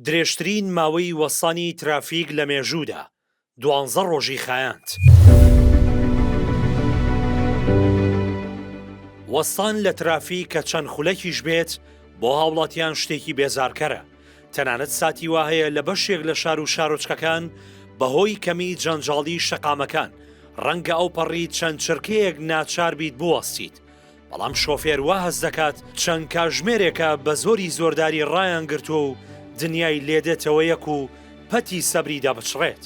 درێژترین ماوەی وەستانی ترافیک لە مێژوودا، دوانزە ڕۆژی خایاند. وەستان لە ترافیک کە چەند خولەکیش بێت بۆ هاوڵاتیان شتێکی بێزارکەرە، تەنانەت ساتی وا هەیە لە بەشێک لە شار و شارۆچکەکان بەهۆی کەمی جەنجاڵی شەقامەکان ڕەنگە ئەوپەڕی چەند چرکەیەک ناچار بیت بوەستیت، بەڵام شۆفێر وا هەست دەکات چەند کاژمێرێکە بە زۆری زۆرداری ڕایانگرتووە و دنیای لێدێتەوە یەک و پەتی سەبری دەبچڕێت.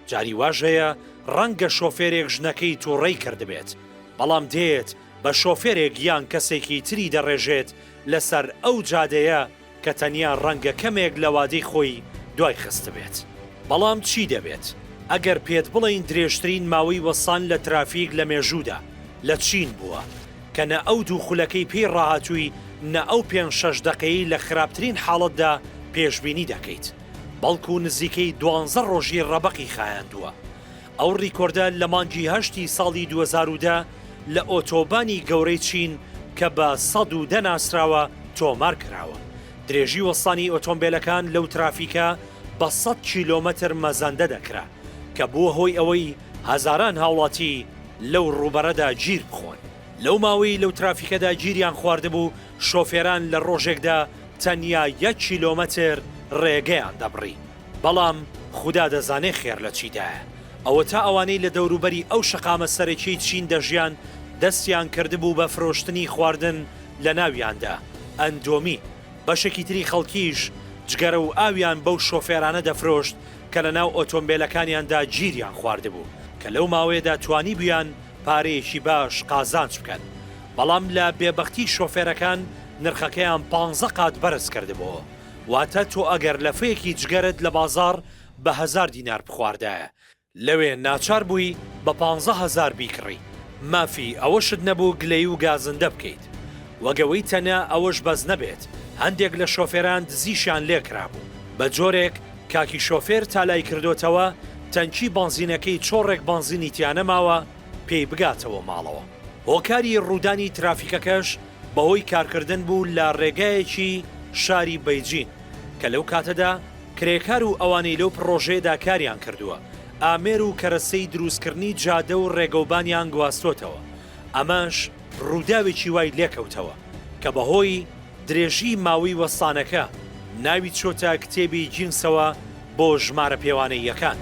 جاری واش هەیە ڕەنگە شۆفێرێک ژنەکەی تووڕەی کردبێت، بەڵام دێت بە شۆفێرێک یان کەسێکی تری دەڕێژێت لەسەر ئەو جادەیە کە تەنیا ڕەنگە کەمێک لە وادەی خۆی دوای خستبێت. بەڵام چی دەبێت ئەگەر پێت بڵێین درێژترین ماوەی وەستان لە ترافیک لە مێژوودا لە چین بووە، کە نە ئەو دوو خولەکەی پێی ڕاهاتووی نە ئەو پێنج شەش دەقەیەی لە خراپترین حاڵەتدا پێشبینی دەکەیت، بەڵکو نزیکەی دوانزە ڕۆژی ڕەبەقی خایاندووە. ئەو ڕیکۆردە لە مانگی هەشتی ساڵی 2010 لە ئۆتۆبانی گەورەی چین کە بە 110 ناسراوە تۆمار کراوە. درێژی وەستانی ئۆتۆمبێلەکان لەو ترافیکە بە 100 کیلۆمەتر مەزەندە دەکرا، کە بووە هۆی ئەوەی هەزاران هاوڵاتی لەو ڕووبەرەدا گیر بخۆن. لەو ماوەی لەو ترافیکەدا گیریان خواردبوو، شۆفێران لە ڕۆژێکدا تەنیا یەک کیلۆمەتر ڕێگەیان دەبڕی. بەڵام خودا دەزانێ خێر لە چیدایە. ئەوەتا ئەوانەی لە دەوروبەری ئەو شەقامە سەرەکیەی چین دەژیان دەستیان کردبوو بە فرۆشتنی خواردن لە ناویاندا ئەندۆمی، بەشێکی تری خەڵکیش جگەرە و ئاویان بەو شۆفێرانە دەفرۆشت کە لە ناو ئۆتۆمبێلەکانیاندا گیریان خواردبوو کە لەو ماوەیەدا توانیبویان پارەیەکی باش قازانج بکەن بەڵام لە بێبەختی شۆفێرەکان نرخەکەیان پانزە قات بەرز کردبۆوە. واتە تۆ ئەگەر لەفەیەکی جگەرەت لە بازاڕ بە هەزار دینار بخواردایە لەوێ ناچار بووی بە 15 هەزار بیکڕی، مافی ئەوەشت نەبوو گلەیی و گازندە بکەیت. وەک ئەوەی تەنیا ئەوەش بەس نەبێت، هەندێک لە شۆفێران دزیشیان لێکرابوو، بە جۆرێک کاکی شۆفێر تا لای کردۆتەوە تەنکی بەنزینەکەی چۆڕێک بەنزینی تیا نەماوە پێی بگاتەوە ماڵەوە. هۆکاری ڕوودانی ترافیکەکەش بەهۆی کارکردن بوو لە ڕێگایەکی شاری بەیجین کە لەو کاتەدا کرێکار و ئەوانەی لەو پڕۆژەیەدا کاریان کردووە ئامێر و کەرەسەی دروستکردنی جادە و ڕێگەوبانیان گواستۆتەوە ئەمەش ڕووداوێکی وای لێکەوتەوە کە بەهۆی درێژی ماوەی وەستانەکە ناوی چۆتە کتێبی گینسەوە بۆ ژمارە پێوانەییەکان.